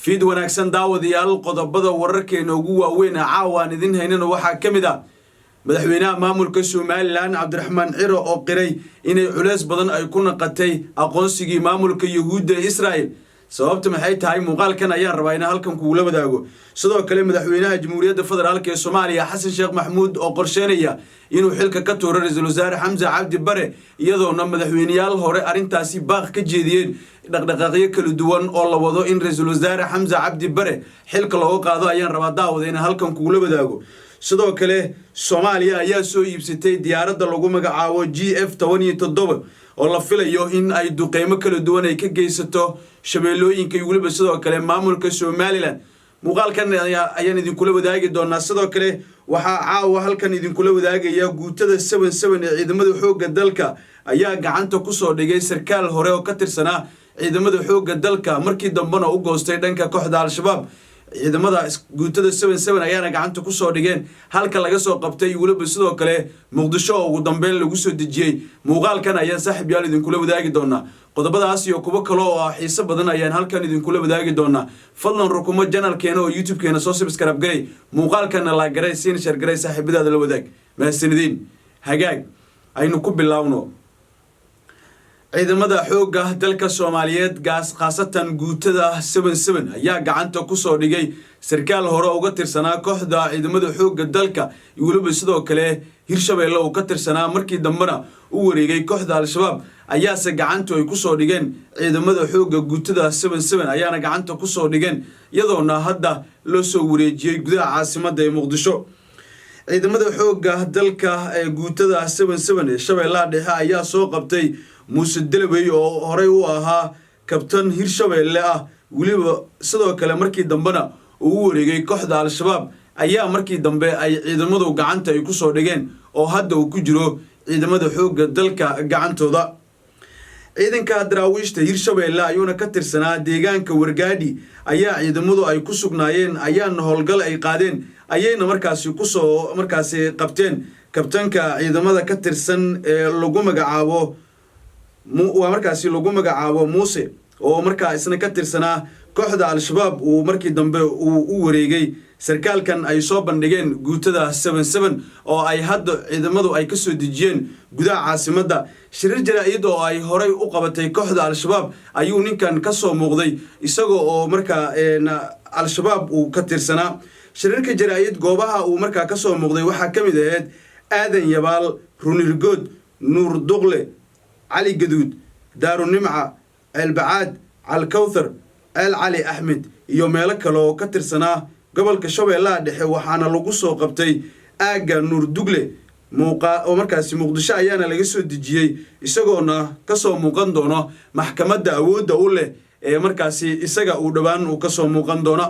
Fiid wanaagsan daawadayaal. Qodobada wararkeena ugu waaweyn caawa aan idin haynana waxaa ka mid ah madaxweynaha maamulka Somaliland Cabdiraxmaan Ciro oo qiray inay culeys badan ay ku naqatay aqoonsigii maamulka Yuhuudda ee Israel. Sababta maxay tahay? Muuqaalkan ayaan rabaa inaan halkan kugula wadaago. Sidoo kale, madaxweynaha Jamhuuriyadda Federaalka ee Soomaaliya Xasan Sheekh Maxamuud oo qorsheynaya inuu xilka ka tuuro ra-iisul wasaare Xamse Cabdi Bare, iyadoona madaxweyneyaal hore arrintaasi baaq ka jeediyeen. Dhaqdhaqaaqyo kala duwan oo la wado in ra-iisul wasaare Xamse Cabdi Bare xilka looga qaado ayaan rabaa, daawada, inaan halkan kugula wadaago. Sidoo kale, Soomaaliya ayaa soo iibsatay diyaaradda lagu magacaabo JF 17 oo la filayo in ay duqeymo kala duwan ay ka geysato shabeellooyinka iyo weliba sidoo kale maamulka Somaliland. Muuqaalkan ayaan idinkula wadaagi doonaa. Sidoo kale, waxaa caawa halkan idinkula wadaagaya guutada 77 ee ciidamada xoogga dalka ayaa gacanta kusoo dhigay sarkaal hore oo ka tirsanaa ciidamada xoogga dalka, markii dambena u goostay dhanka kooxda Al-Shabaab. Ciidamada guutada 77 ayaana gacanta kusoo dhigeen, halka laga soo qabtay, weliba sidoo kale Muqdisho oo ugu dambeyn lagu soo dejiyey. Muuqaalkan ayaan, saaxiib yaal, idinkula wadaagi doonaa. Qodobadaas iyo kuwo kale oo ah xiiso badan ayaan halkan idinkula wadaagi doonaa. Fadlan rukumo channelkeena oo YouTube-keena soo subscribe garay, muuqaalkana like garay, siina share garay, saaxiibadaada la wadaag. Mahadsanidin. Hagaag, aynu ku bilaawno. Ciidamada xoogga dalka Soomaaliyeed, gaas khaasatan guutada 77, ayaa gacanta kusoo dhigay sarkaal hore uga tirsanaa kooxda ciidamada xoogga dalka iyo weliba sidoo kale Hirshabeelle uu ka tirsanaa, markii dambena u wareegay kooxda Al-Shabaab. Ayaase gacantu ay kusoo dhigeen ciidamada xoogga. Guutada 77 ayaana gacanta kusoo dhigeen, iyadoona hadda loo soo wareejiyey gudaha caasimadda ee Muqdisho. Ciidamada xoogga dalka ee guutada 77 ee Shabeellaha Dhexe ayaa soo qabtay Muuse Delawey oo horey u ahaa kabtan Hirshabeelle ah, weliba sidoo kale markii dambena uu u wareegay kooxda Al-Shabaab. Ayaa markii dambe ay ciidamadu gacanta ay kusoo dhigeen oo hadda uu ku jiro ciidamada xoogga dalka gacantooda. Ciidanka daraawiishta Hirshabeelle ayuuna ka tirsanaa. Deegaanka Wargaadhi ayaa ciidamadu ay ku sugnaayeen, ayaana howlgal ay qaadeen ayayna markaasi kusoo markaasi qabteen kabtanka ciidamada ka tirsan ee lagu magacaabo, waa markaasi lagu magacaabo Muuse, oo markaa isna ka tirsanaa kooxda Al-Shabaab uu markii dambe uu u wareegay. Sarkaalkan ay soo bandhigeen guutada 77 oo ay hadda ciidamadu ay kasoo dejiyeen gudaha caasimadda, shirir jaraa-id oo ay horay u qabatay kooxda Al-Shabaab ayuu ninkan kasoo muuqday, isagoo oo markaa Al-Shabaab uu ka tirsanaa. Shirarka jaraa-id goobaha uu markaa kasoo muuqday waxaa ka mid ahayd Aadan Yabaal, Runirgood, Nuur Duqle, Cali Gaduud, Daarunimca, Ceelbacaad, Calkawthar, Ceel Cali Axmed iyo meelo kale oo ka tirsanaa gobolka Shabeellaha Dhexe. Waxaana lagu soo qabtay aagga Nuurdugle oo markaasi Muqdisho ayaana laga soo dejiyey, isagoona kasoo muuqan doono maxkamadda awoodda u leh ee markaasi isaga uu dhowaan uu kasoo muuqan doono.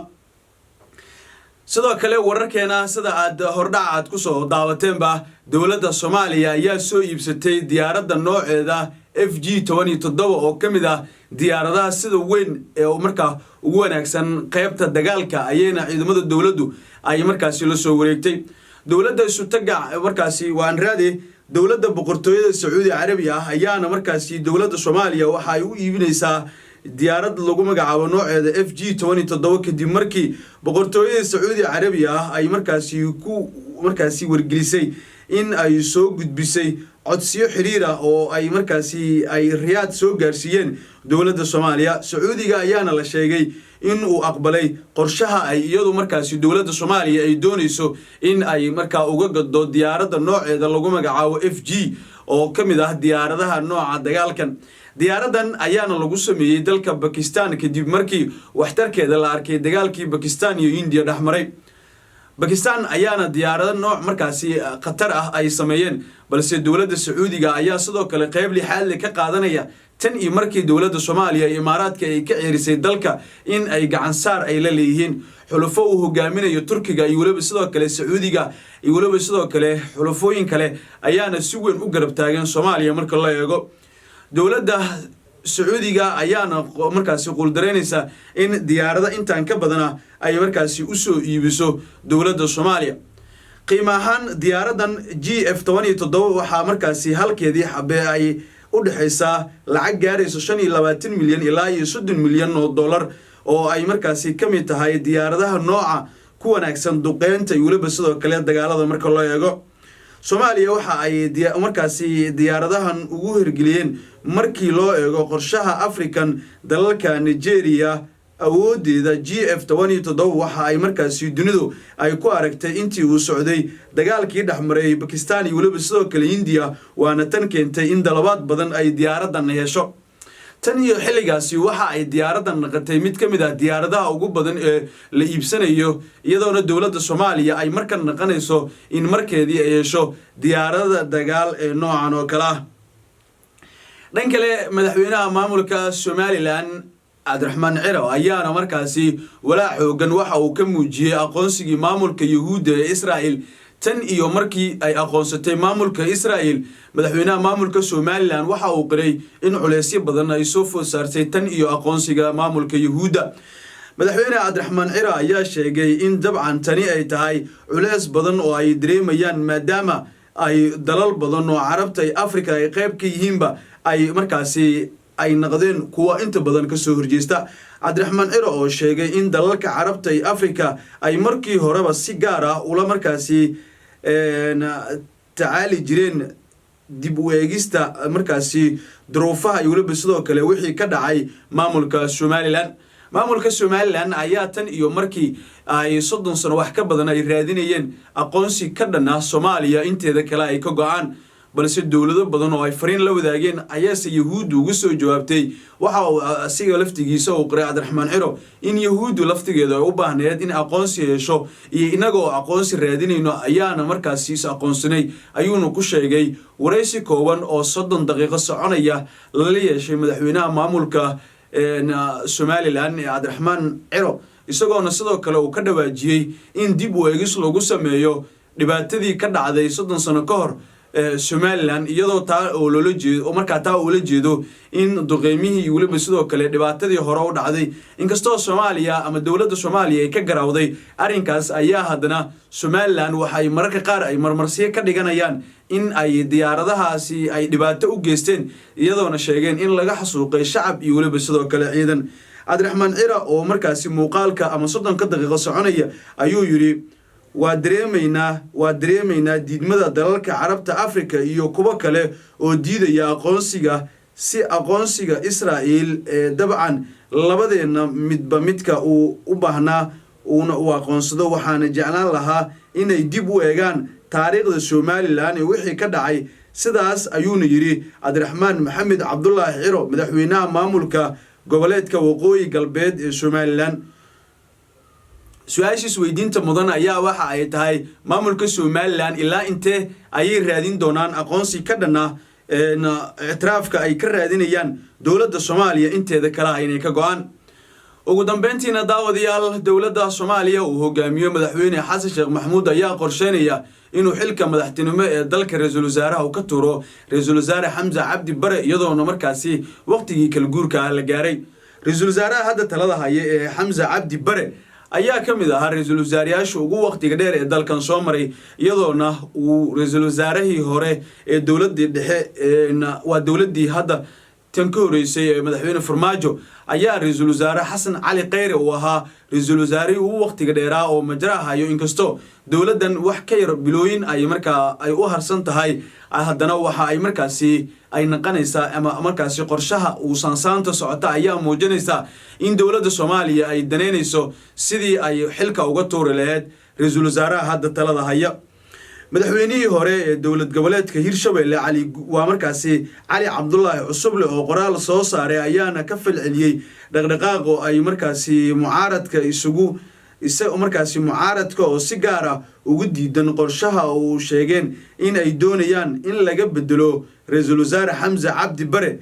Sidoo kale, wararkeena sida aad hordhaca aad kusoo daabateenba, dowladda Soomaaliya ayaa soo iibsatay diyaaradda nooceeda FG 17 oo ka mid ah diyaaradaha sida weyn ee markaa ugu wanaagsan qeybta dagaalka, ayayna ciidamada dowladdu ay markaasi la soo wareegtay. Dowladda isutaga markaasi waan raade dowladda Boqortooyada Sacuudi Carabiya ah ayaana markaasi dowladda Soomaaliya waxa ay u iibinaysaa diyaarad lagu magacaabo nooceeda FG 17, kadib markii Boqortooyada Sacuudi Carabiya ah ay markaasi ku markaasi wargelisay in ay soo gudbisay codsiyo xiriir ah oo ay markaasi ay Riyaad soo gaarsiiyeen dowladda Soomaaliya. Sacuudiga ayaana la sheegay in uu aqbalay qorshaha ay iyadu markaasi dowladda Soomaaliya ay doonayso in ay markaa uga gado diyaaradda nooceeda lagu magacaabo FG oo ka mid ah diyaaradaha nooca dagaalkan. Diyaaradan ayaana lagu sameeyey dalka Bakistan, kadib markii waxtarkeeda la arkay dagaalkii Bakistan iyo Indiya dhexmaray. Bakistan ayaana diyaarado nooc markaasi khatar ah ay sameeyeen, balse dowladda Sacuudiga ayaa sidoo kale qeyb lixaadle ka qaadanaya tan iyo markii dowladda Soomaaliya iyo Imaaraadka ay ka ceerisay dalka in ay gacansaar ay la leeyihiin xulufo uu hogaaminayo Turkiga iyo weliba sidoo kale Sacuudiga iyo weliba sidoo kale xulufooyin kale ayaana si weyn u garab taagan Soomaaliya. Marka loo eego, dowladda Sacuudiga ayaana markaasi quuldaraynaysa in diyaarado intaan ka badana ay markaasi usoo iibiso dowladda Soomaaliya. Qiimo ahaan, diyaaradan JF 17 waxaa markaasi halkeedii xabe ay u dhexaysaa lacag gaarayso 25 milyan ilaa iyo 30 milyan oo dollar. oo ay markaasi ka mid tahay diyaaradaha nooca ku wanaagsan duqeynta iyo weliba sidoo kale dagaalada. Marka loo eego Soomaaliya, waxa ay markaasi diyaaradahan ugu hirgeliyeen markii loo eego qorshaha African dalalka Nigeria. Awoodeeda JF 17 waxa ay markaasi dunidu ay ku aragtay intii uu socday dagaalkii dhexmaray Bakistan iyo weliba sidoo kale Hindiya, waana tan keentay in dalabaad badan ay diyaaradan hesho. Tan iyo xilligaasi waxa ay diyaaraddan naqatay mid ka mid ah diyaaradaha ugu badan ee la iibsanayo, iyadoona dowladda Soomaaliya ay markan naqanayso in markeedii ay hesho diyaarada dagaal ee noocan oo kale ah. Dhan kale, madaxweynaha maamulka Somaliland Cabdiraxmaan Ciro ayaana markaasi walaac xoogan waxa uu ka muujiyey aqoonsigii maamulka Yuhuudda ee Israel. Tan iyo markii ay aqoonsatay maamulka Israel, madaxweynaha maamulka Somaliland waxa uu qiray in culeysyo badan ay soo food saartay tan iyo aqoonsiga maamulka Yuhuudda. Madaxweyne Cabdiraxmaan Ciro ayaa sheegay in dabcan tani ay tahay culeys badan oo ay dareemayaan, maadaama ay dalal badan oo Carabta iyo Africa ay qayb ka yihiinba ay markaasi ay naqdeen kuwa inta badan kasoo horjeesta. Cabdiraxmaan Ciro oo sheegay in dalalka Carabta iyo Africa ay markii horeba si gaar ah ula markaasi tacaali jireen dib u eegista markaasi duruufaha iyo weliba sidoo kale wixii ka dhacay maamulka Somaliland. Maamulka Somaliland ayaa tan iyo markii ay 30 sano wax ka badan ay raadinayeen aqoonsi ka dhan ah Soomaaliya inteeda kale ay ka go-aan, balse dowlado badan oo ay fariin la wadaageen ayaase Yahuuddu ugu soo jawaabtay. Waxa uu asiga laftigiisa uu qiray Cabdiraxmaan Ciro in Yahuuddu laftigeedu ay u baahneed in aqoonsi hesho, iyo innaga oo aqoonsi raadinayno ayaana markaasi is aqoonsanay, ayuuna ku sheegay waraysi kooban oo 30 daqiiqo soconaya lala yeeshay madaxweynaha maamulka Somaliland ee Cabdiraxmaan Ciro, isagoona sidoo kale uu ka dhawaajiyey in dib u eegis lagu sameeyo dhibaatadii ka dhacday 30 sano ka hor Somaliland, iyadoo taa oo loola jeedo markaa taa uula jeedo in duqeymihii iyo weliba sidoo kale dhibaatadii hore u dhacday. Inkastoo Soomaaliya ama dowladda Soomaaliya ay ka garawday arrinkaas, ayaa haddana Somaliland waxay mararka qaar ay marmarsiyo ka dhiganayaan in ay diyaaradahaasi ay dhibaato u geysteen, iyadoona sheegeen in laga xasuuqay shacab iyo weliba sidoo kale ciidan. Cabdiraxmaan Ciro oo markaasi muuqaalka ama 30-ka daqiiqo soconaya ayuu yidhi: Waa dareemaynaa diidmada dalalka Carabta, Africa iyo kuwo kale oo diidaya aqoonsiga si aqoonsiga Israa'il ee dabcan labadeenna midba midka uu u baahnaa uuna u aqoonsado. Waxaana jeclaan lahaa inay dib u eegaan taariikhda Somaliland ee wixii ka dhacay. Sidaas ayuuna yidhi Cabdiraxmaan Maxamed Cabdulaahi Ciro, madaxweynaha maamulka goboleedka Waqooyi Galbeed ee Somaliland. Su-aashiis weydiinta mudan ayaa waxa ay tahay: maamulka Somaliland ilaa intee ayay raadin doonaan aqoonsi ka dhan ah ictiraafka ay ka raadinayaan dowladda Soomaaliya inteeda kale ah inay ka go-aan? Ugu dambeyntiina, daawadayaal, dowladda Soomaaliya uu hogaamiyo madaxweyne Xasan Sheekh Maxamuud ayaa qorsheynaya inuu xilka madaxtinimo ee dalka ra-iisul wasaaraha uu ka tuuro ra-iisul wasaare Xamse Cabdi Bare, iyadoona markaasi waqtigii kala guurka ah la gaaray. Ra-iisul wasaaraha hadda talada haya ee Xamse Cabdi Bare ayaa ka mid ahaa ra-iisul wasaarayaasha ugu waqtiga dheer ee dalkan soo maray, iyadoona uu ra-iisul wasaarihii hore ee dowladii dhexe, waa dowladii hadda tan ka horeysay ee madaxweyne Farmaajo, ayaa ra-iisul wasaare Xasan Cali Kheyre uu ahaa ra-iisul wasaarihii ugu waqtiga dheeraa oo majra hayo. Inkastoo dowladdan wax ka yar bilooyin ay markaa ay u harsan tahay, haddana waxa ay markaasi ay naqanaysaa ama markaasi qorshaha uu saansaanta socota ayaa muujinaysaa in dowladda Soomaaliya ay daneynayso sidii ay xilka uga tuuri lahayd ra-iisul wasaaraha hadda talada haya. Madaxweynihii hore ee dowlad goboleedka Hirshabelle Cali, waa markaasi Cali Cabdulaahi Cusuble, oo qoraal soo saaray ayaana ka falceliyey dhaqdhaqaaq oo ay markaasi mucaaradka isugu markaasi mucaaradka oo si gaar ah ugu diidan qorshaha uu sheegeen in ay doonayaan in laga bedelo ra-iisul wasaare Xamse Cabdi Bare.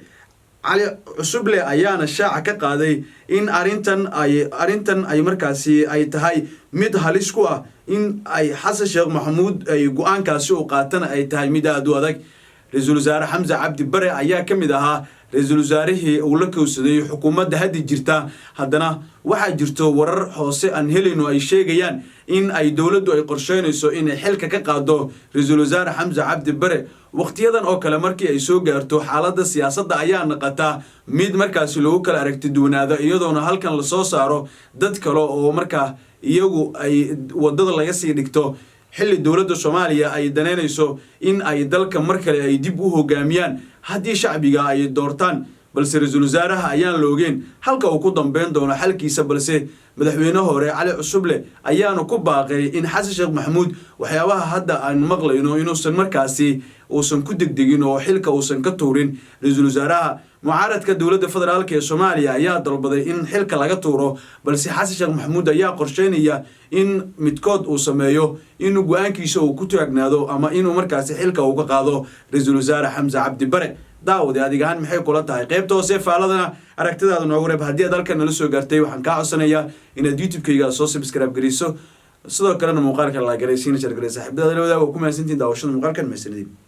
Cali Cusuble ayaana shaaca ka qaaday in arrintan ay markaasi ay tahay mid halis ku ah in ay Xasan Sheekh Maxamuud ay go-aankaasi u qaatana ay tahay mid aada u adag. Ra-iisul wasaare Xamse Cabdi Bare ayaa ka mid ahaa Ra-iisul wasaarihii uu la kowsaday xukuumadda haddi jirta, haddana waxaa jirto warar hoose aan helayno ay sheegayaan in ay dowladdu ay qorsheynayso inay xilka ka qaado Ra-iisul Wasaare Xamse Cabdi Bare. Wakhtiyadan oo kale markii ay soo gaarto, xaaladda siyaasadda ayaa naqataa mid markaasi lagu kala aragti duwanaado, iyadoona halkan lasoo saaro dad kale oo markaa iyagu ay wadada laga sii dhigto, xilli dowladda Soomaaliya ay daneynayso in ay dalka mar kale ay dib u hogaamiyaan haddii shacbiga ay doortaan. Balse ra-iisul wasaaraha ayaan la ogeyn halka uu ku dambeyn doono xalkiisa. Balse madaxweyne hore Cali Cusuble ayaanu ku baaqay in Xasan Sheekh Maxamuud, waxyaabaha hadda aan maqlayno, inuusan markaasi uusan ku degdegin oo xilka uusan ka tuurin ra-iisul wasaaraha. Mucaaradka dowladda federaalka ee Soomaaliya ayaa dalbaday in xilka laga tuuro, balse Xasan Sheekh Maxamuud ayaa qorsheynaya in midkood uu sameeyo, inuu go-aankiisa uu ku taagnaado ama inuu markaasi xilka uu ka qaado Ra-iisul Wasaare Xamse Cabdi Bare. Daawade, adig ahaan maxay kula tahay? Qaybta hoose faaladana aragtidaada noogu reeb. Haddii aad halkan nala soo gaartay, waxaan kaa codsanayaa inaad YouTube-kayga soo subscribe gariso, sidoo kalena muuqaalka la garaysiina, share garay, saaxiibadaada la wadaag. Waa ku mahadsantihin daawashada muuqaalkan. Mahadsanidin.